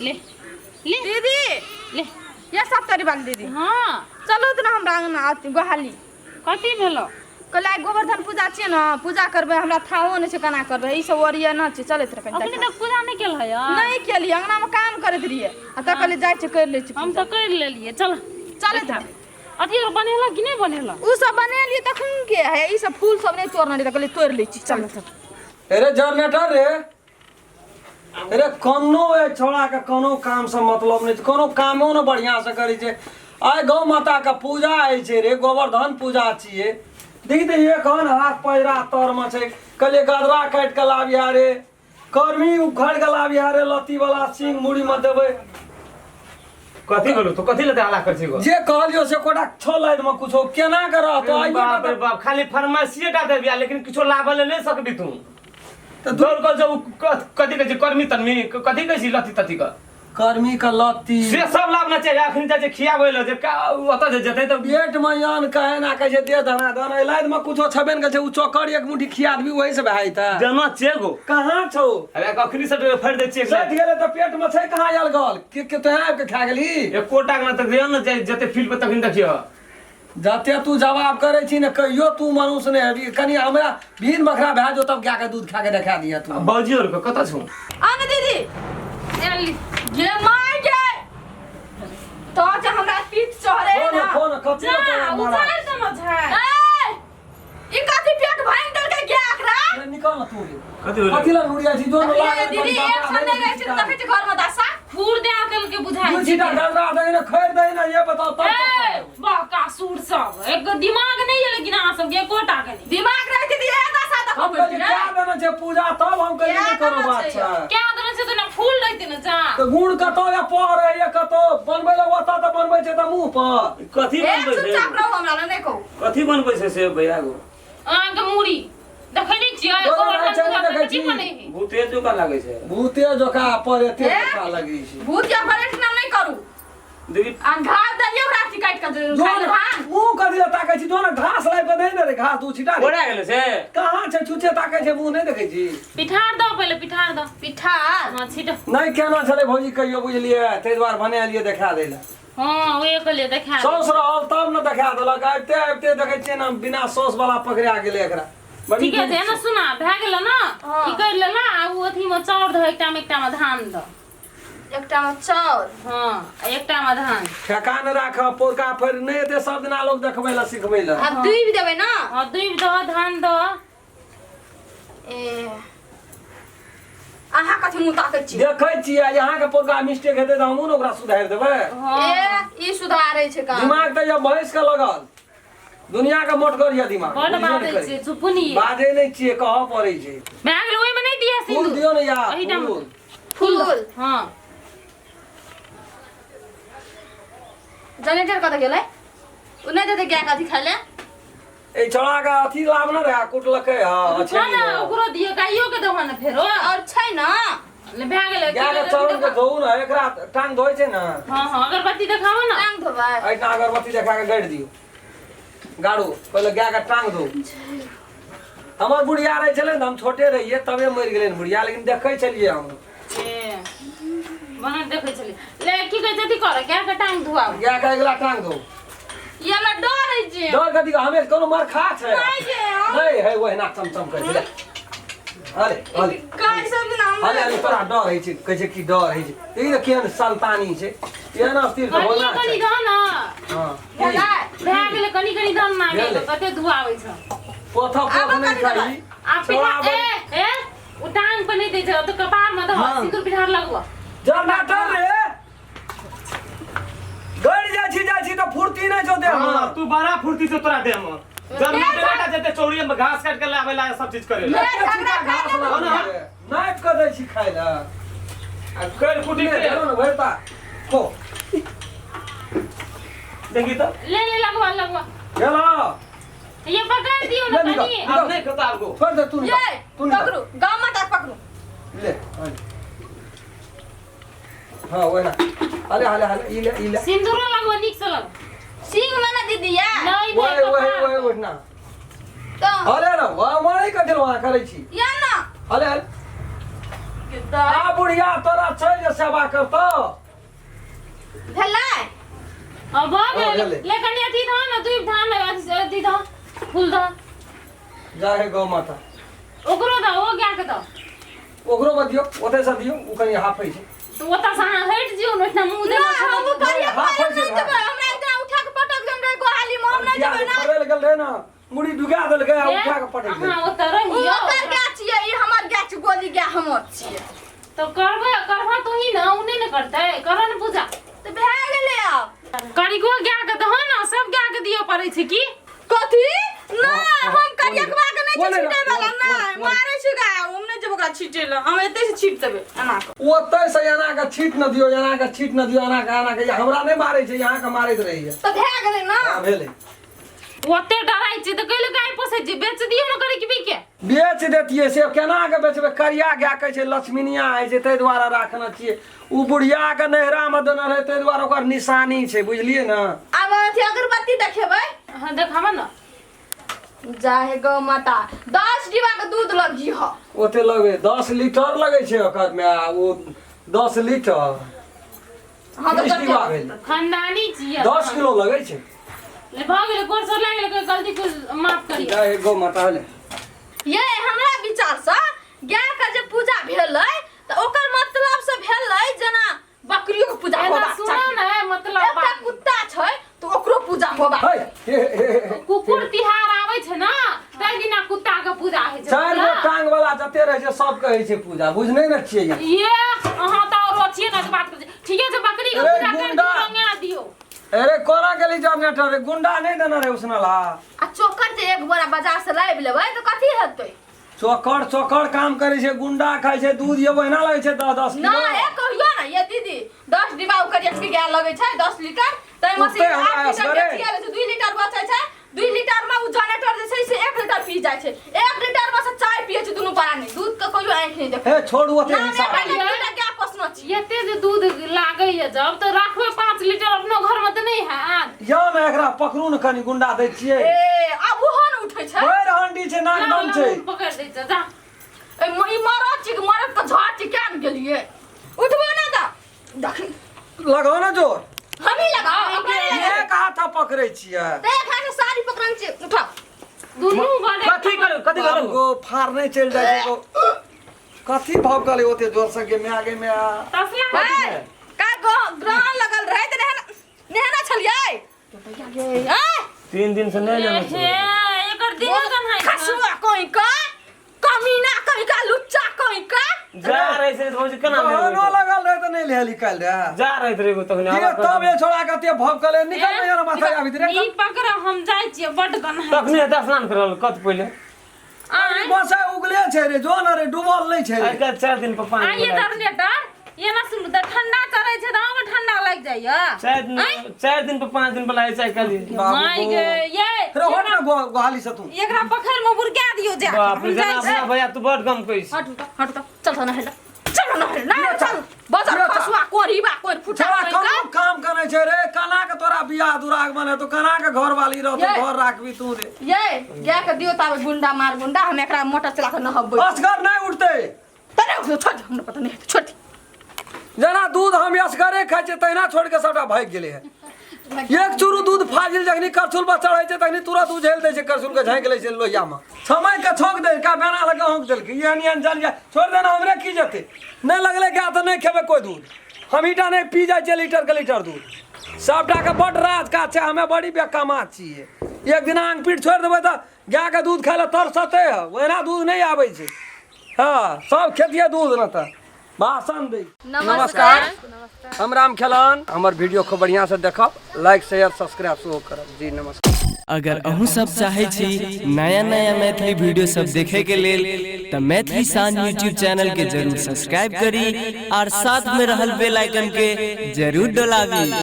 ले ले दीदी ले ये सब तरी बाल दीदी हाँ चलो तो ना हमरा अंगना आती गोहाली कथी भेलो कहले आइ गोवर्धन पूजा छियै ने पूजा करबै हमरा थाहो नहि छै केना करबै ई सब ओरिया न छै चलैत रह अखनी कनि तक पूजा नहि केल है नहि केलियै अंगनामे काम करैत रहियै आ तऽ कहलियै जाइ छियै करि लै छी हम तऽ करि लेलियै चल चलैत रह अथी आर बनेलक कि नहि बनेलक ओ सब बनेलियै तखन के है ई सब फूल सब नहि तोड़ने रहियै तऽ कहलियै तोड़ि लै छी चल चल अरे जनरेटर रे अरे कोनो ए छोड़ा के कोनो काम से मतलब नहि छै कोनो कामो ने बढ़िया से करै छै आइ गौ माता के पूजा होइ छै रे गोवर्धन पूजा छियै देखी तऽ एखन हाथ पैरा तरमे छै कहलियै गदरा काटि कऽ लाबिहा रे कर्मी उखाड़ि कऽ लाबिहा रे लत्ती वाला सिंग मुड़ी मे देबै कथी बोलू तू कथी लते हल्ला कर छी गो जे कहलियो से कोटा छो लाइन मे कुछो केना के रहतो आइयो बाप रे बाप खाली फार्मेसी टा देबिया लेकिन किछो लाबल नहीं सकबी तू तऽ दौड़ कर जो कथी कहै छै कर्मी तर्मी कथी कहै छी लत्ती तत्ती के कर्मी के लत्ती से सब लाबना चाहिए अखन जे खियाबै लए जे ओतऽ जे जेतै तऽ पेट में अन्न कहे ना कहे छै दे धना धन एलाद में कुछो छबे ने करै छै उ चोकर एक मुट्ठी खिया देबी वही से भए जेतै देना चेगो कहाँ छौ अरे अखनी से फाड़ि दै छियै सठि गेलै तऽ पेट में छै कहाँ आयल गल के के तोहे आबि के खा गेली एकोटा के ना तऽ देह ने जेतै फील्ड पर तखन देखियो जते तू जवाब करै छी ने कहियो तू मनुष्य नहि हेबी कनि हमरा भीन बखरा भए जो तब गाय के दूध खा के देखा दिया तू बाबूजी और कतऽ छौ आ ने दीदी ए, गे माय गे तो जे हमरा पीठ चढ़े फोन ना फोन कथी जा लऽ मारा उतार दे न झाड़ ए ई कथी पेट भांग देलकै गे एकरा ए, निकल ना तू रे कथी भेलै? कथी लऽ नुरिया छी जो न ये लागल दीदी एक संग नहि रहै छै तऽ देखै छी घरमे दशा खुर दे देल के बुझाइ दू छीटा गलरा दही ने खैर दही ने ये बताओ तब ए बकासुर सब एक दिमाग नहीं है लेकिन अहाँ सबके एकोटा के नहीं दिमाग रहै दीदी ए दशा हम देखबै कहलियै क्या देना छै पूजा तब हम कहलियै क्या नहि करो देना बात छै? छै क्या देने छै तऽ ना फूल रहते ना जा तऽ गुण कतौ या पर है या कतौ बनबै लए ओतऽ तऽ बनबै छै तऽ मुँह पर कथी ए बनबै छै चुपचाप रहू हमरा लग नहि कहू कथी बनबै छै से भैया गो अहाँके मूड़ी देखै नहि छियै तोरा गोवर्धन रहै छै, पूजा नहि देखै कथी छी। बनै है भूते जोका लागै छै भूते जोका पर एते ए? जोका लगै छै भूत या परेठ नाम नहि करू देखी आ घास देलियै ओकरा अथी काटि कऽ जो खाइ ने लए धान मुँह कथी लए ताकै छी जो ने घास लाबि कऽ दही ने रे घास दू छिटा रे। ओरा गेलै से कहाँ छै छुछे ताकै छै मुँह नहि देखै छी पिठार दो पहिले पिठार दो पिठार हाँ छीट नहि केना छलै भौजी कहियो बुझलियै ताहि दुआरे बनेलियै देखा दै लए हाँ ओहे कहलियै देखा दे। सौस रहल तब ने देखा देलक आबिते आबिते देखै छियै ने बिना सौस वाला पकड़ा गेलै एकरा बड़ी ठीक है दुख ने सुना भए गेल ना हाँ। ई कर लेला आ उ अथी में चाउर दह एकटा में धान दह एकटा मे चाउर हाँ आ एकटा में धान ठेका ने राख पोरका फेर नहि एते सब दिना लोग देखबै लए सिखबै लए आब दुबि देबै ना हाँ दुबि दह धान दह ए अहाँ कथी मुँह ताकै छी देखै छियै अहाँके पोरका मिस्टेक हेतै तऽ हमहूँ ने ओकरा सुधारि देबै हाँ ए ई सुधारै छै काम दिमाग तऽ यऽ भैंस के लगल दुनिया के मोटगर यऽ दिमाग बड बुझबे नहि बाजै करै। छियै चुप नहीं बाजै नहि छियै कहऽ पड़ै छै भए गेल ओहिमे नहि दिअ फूल सिन्दूर दियौ ने यार एहिठाम फूल फूल हाँ जनरेटर कतऽ गेलै ओ नहि देतै गाय के अथी खाइ लए ए छौड़ा के अथी लाभ न रहे कुटलकै हँ रुको ने ओकरो दियौ गाइयो के दहो ने फेरो और छै ने ले भए गेलै गाय के चरण के धोउ ने एकरा टांग धोइ छै ने हाँ हाँ अगरबत्ती देखाओ ना टांग धोबै एहिठाम अगरबत्ती देखा के गाड़ि दियौ गाड़ू पहिले गाय के टांग धो हमर बुढ़िया रहै छलै ने हम छोटे रहियै तबे मरि गेलै ने बुढ़िया लेकिन देखै छलियै हम ए बना देखै छलियै ले की कहै छै अथी कर गाय के टांग धुआउ गाय के अगिला टांग धो ई हमरा डर है जे डर कथी के हमे कोनो मरखा छै नहि जे हम नहीं है ओहिना चमचम करै छै अरे अरे गाय सब दिन हम अरे अरे तोरा डर होइ छै कहै छै कि डर होइ छै ई तऽ केहन संतानी छै केहन अस्थिर तऽ कनिए होना कनि छै दह ने हँ भेलै भए गेलै कनि कनि दह ने भेलै। कते धुआबै छ पोथ पोथ आबो नहि कनि खाही आ छोड़ा पिठा ए ए उ टांग पर नहि दै छै तऽ कपार में दह हाँ। सिंदूर पिठार लगबो जनरेटर रे गड़ जाइ छी जाइ छी तऽ फुर्ती नहि छौ देह हाँ, मे तू बड़ा फुर्ती से तोरा देह में जमीन के बेटा जते चौड़ी में घास काट के लावे ला सब चीज करे ला ए, झगड़ा घास कर लाबै रे। नापि कऽ दै छी खाय लए आ कर कुटी ले के चलो ने भरता खो देखी तो ले ले लगवा लगवा चलो ये पकड़ दियो ना ले निकल। कनी अब नहीं खाता आपको छोड़ दे तू ये निकल तू निकल पकड़ू गाँव में तक पकड़ू ले आने। हाँ वही ना अरे हले हले ई ले ई ले सिंदूरो लगवा नीक से लग सिंह में ना दीदी या नहीं वही नहीं वही कपार वही उठना तो अरे ना वहाँ मारे कथी वहाँ करै छी या ना हले हले दाइ। आ बुढ़िया तोरा छै जे सेवा करतौ। भेलै? अब भऽ गेल। भेलै। ले कनि अथी धऽ ने, दूबि धान अथी धऽ, फूल धऽ। जा हे गौ माता। ओकरो दऽ, ओ गाय के दऽ। ओकरो में दियौ, ओतै से दियौ, ओ कनि हाफै छै। तऽ ओतऽ से अहाँ हटि जियौ ने, ओहिठाम मुँह ना, देने छलै। हम करिया हाथ पायल होइ छै, नहि देबै। हमरा एकरा उठा के पटक देन रहे गोहाली में, हम नहि देबै ना। फड़ै गेल रहे ने, मुड़ी डुगा देलकै आ उठा के पटक अहाँ देलकै। ओतऽ उ रहियौ। ओकर गाय छियै, ई हमर गाय छै, गोली गाय हमर छियै। तऽ करबै, करबह तोही ने, ओ नहि ने करतै। करऽ ने पूजा। तऽ भए गेलै आब। करिको गाय के दहो ने, सब गाय के दिअ पड़ै छै की? कथी? नहि, हम करियकबा के नहि कोन छै छीटै वाला, कोन- नहि कोन- मारै छै गाय, हम नहि जेबै ओकरा छीटै लए, हम एतै से छीट देबै एना कऽ। ओतै से एना के छीट न दियौ, एना के छीट न दियौ, एना के, एना के। हमरा नहि मारै छै, अहाँ के मारैत रहैया। तऽ भए गेलै ने। हँ, भेलै। ओते डराइ छी तऽ कैले गाय पोसै छी? बेच दियौ ने करिकबी के। बेच देतियै से केना के बेचबै? करिया गाय कहै छै लक्ष्मीनिया होइ छै, ताहि दुआरे राखने छियै। ओ बुढ़िया के नैहरा मे देने रहै, ताहि दुआरे ओकर निशानी छै, बुझलियै ने। आब अथी अगरबत्ती देखेबै। हाँ, देखाबऽ ने। जा हे गौ माता, 10 डिब्बा के दूध लगी ह। ओते लगै 10 लीटर लगै छै ओकर मे, आ ओ 10 लीटर। हाँ, तऽ 30 डिब्बा भेल। खानदानी छियै। 10 किलो लगै छै। ले भऽ गेलै, गोर सोर लागि गेलै, गलती कुछ माफ करियौ। जा हे गौ माता ले। ये हमरा विचार से गाय के जे पूजा भेलै तऽ ओकर मतलब से भेलै जेना बकरियो के पूजा एना होबाक सुनो चाही। ने, मतलब एकटा बात। कुत्ता छै तऽ ओकरो पूजा होबाक। हे, हे, हे, हे। कुकुर तिहार आबै छै ने, ताहि दिना कुत्ता के पूजा होइ छै। 4 गो बुझलऽ? टांग वाला जते रहै छै सब कहै छै पूजा, बुझने ने छियै यहाँ। ये अहाँ तऽ और छियै ने बात करै छी। ठीके छै, बकरी के अरे पूजा कर गुंडा। दियौ, रंगा दियौ। अरे कोना गेली जनरेटर रे? गुंडा नहीं देना रे उसनला। आ चोकर जे एक बोरा बाजार से लाबि लेबै तऽ कथी हेतै? चोकर चोकर काम करै छै, गुंडा खाइ छै, दूध ये ओहिना लगै छै 10-10 ना किलो। ए कहियो ना ये दीदी, 10 डिब्बा ओकर एक गाय लगै छै 10 लीटर, ताहिमे से उठतै हमरा 8 लीटर असगरे। बेचिए लै छै, 2 लीटर बचै छै। 2 लीटर में उ जनरेटर जे छै से 1 लीटर पी जाइ छै। 1 लीटर में से चाय पिए छै दुनू प्राणी, दूध के कहियो आँखि नहि देखै। हे छोड़ू ओते ना, हिसाब। बेटा, दूटा गाय पोसने छी। एते जे दूध लागैया जब तऽ राखबै 5 लीटर अपनो घर में तऽ नहि हैत। या ने एकरा पकड़ू ने कनि, गुंडा दै छियै। ए आब ओहो ने उठै छै। भरि हंडी छै, नाक दम छै। पकड़ दै छै, जा। ए ई मरद छी कि मरद के झाड़ छी, किया ने गेलियै? उठबो ने तऽ देखी। लगाओ ने जोर। हम ही लगाओ, अपने नहीं लगाओ। एक हाथ पकड़ै छियै। देख, हाथ साड़ी पकड़न छी, उठा। दुनू गोटे कथी करू, कथी करू? गो फार नहीं चलि जाइ छै गो। कथी भऽ गेलै ओते जोर से गे माय, गे माय? तसला। ए, का ग्रहण लगल रहै तऽ नेहना नेहना छलियै? ए 3 दिन से नहीं लेने हे, एकर देह कन्हाइ छै। खसुआ कोई का, कमीना कोई का, लुच्चा कोई का। जा रहे थे भौजी, केना गहनो लगल रहै तऽ नहि लेहली काल्हि रे। जा रहे थे एगो तखने। के तब ये छोड़ा के भव कले निकल ने यार माथा आबि रे। ई पकड़, हम जाइ छियै, बड्ड गन्हाइ। तखने तऽ स्नान करल कत पहिले। आँय? बस उगले छै रे, जो ने रे, डूबल नहि छै रे। आइ काल्हि 4 दिन पर पानी आइए मिलाइ छै। जनरेटर ये ना सुनू तऽ ठंडा चढ़ै छै तऽ अहाँके ठंडा लागि जाइया। 4 दिन पर 5 दिन पर लागै छै आइ काल्हि। बाबू माय गो। गे, ये रे हट ने गोहाली से तू। एकरा पखर में बुरका दियौ जा। बाप रे, हम जाइ जेना छियै। अपना भैया तू बड गम कहै छी। हट त, हट त, चल त नहल, चल नहल ना, चल बजर दियौ चा। खसुआ कोरीबा कोर फुटा छोड़ा कोई का। कम काम करै छै रे, कना के तोरा बियाह दुरागमन हेतौ, कना के घर वाली रहतौ, ये। घर राखबी तू रे? ये गाय के दियो ताबे गुंडा मार गुंडा, हम एकरा मोटर चला के नहबै। असगर नहि उठतै। तने उठो, छोड़ दे, हमरा पता नहीं है, छोड़ दे। जेना दूध हम असगरे खाइ छियै तहिना छोड़ि के सबटा भागि गेलै हँ। एक चूरू दूध फाजिल जखनी करछुल पर चढ़ै छै तखनी तुरंत उझेल दै छै, करछुल के झाँकि लै छै लोहिया मे, समय के छौंक दै का बेना लगे हौंक देलकै, एहन एहन जल जा छोड़ि देना, हमरे की जेतै? नहि लगलै गाय तऽ नहि खेबै कोइ दूध, हम ईटा नहि पी जाइ छियै लीटर के लीटर दूध। सबटा के बड राज काज छै, हमे बड़ी बेकामा छियै। एक दिना आंग पीठ छोड़ि देबै तऽ गाय के दूध खाय लए तरसतै है, ओहिना दूध नहि आबै छै। हँ, सब खेतिए दूध ने तऽ भाषण दै। नमस्कार, हम राम खेलान, हमर वीडियो खूब बढ़िया से देखब, लाइक शेयर सब्सक्राइब सेहो करब जी। नमस्कार। अगर अहूँ सब चाहे छी नया नया मैथिली वीडियो सब देखे के लेल तऽ मैथिली शान यूट्यूब चैनल के जरूर सब्सक्राइब करी और साथ में रहल बेल आइकन के जरूर डोलाबी।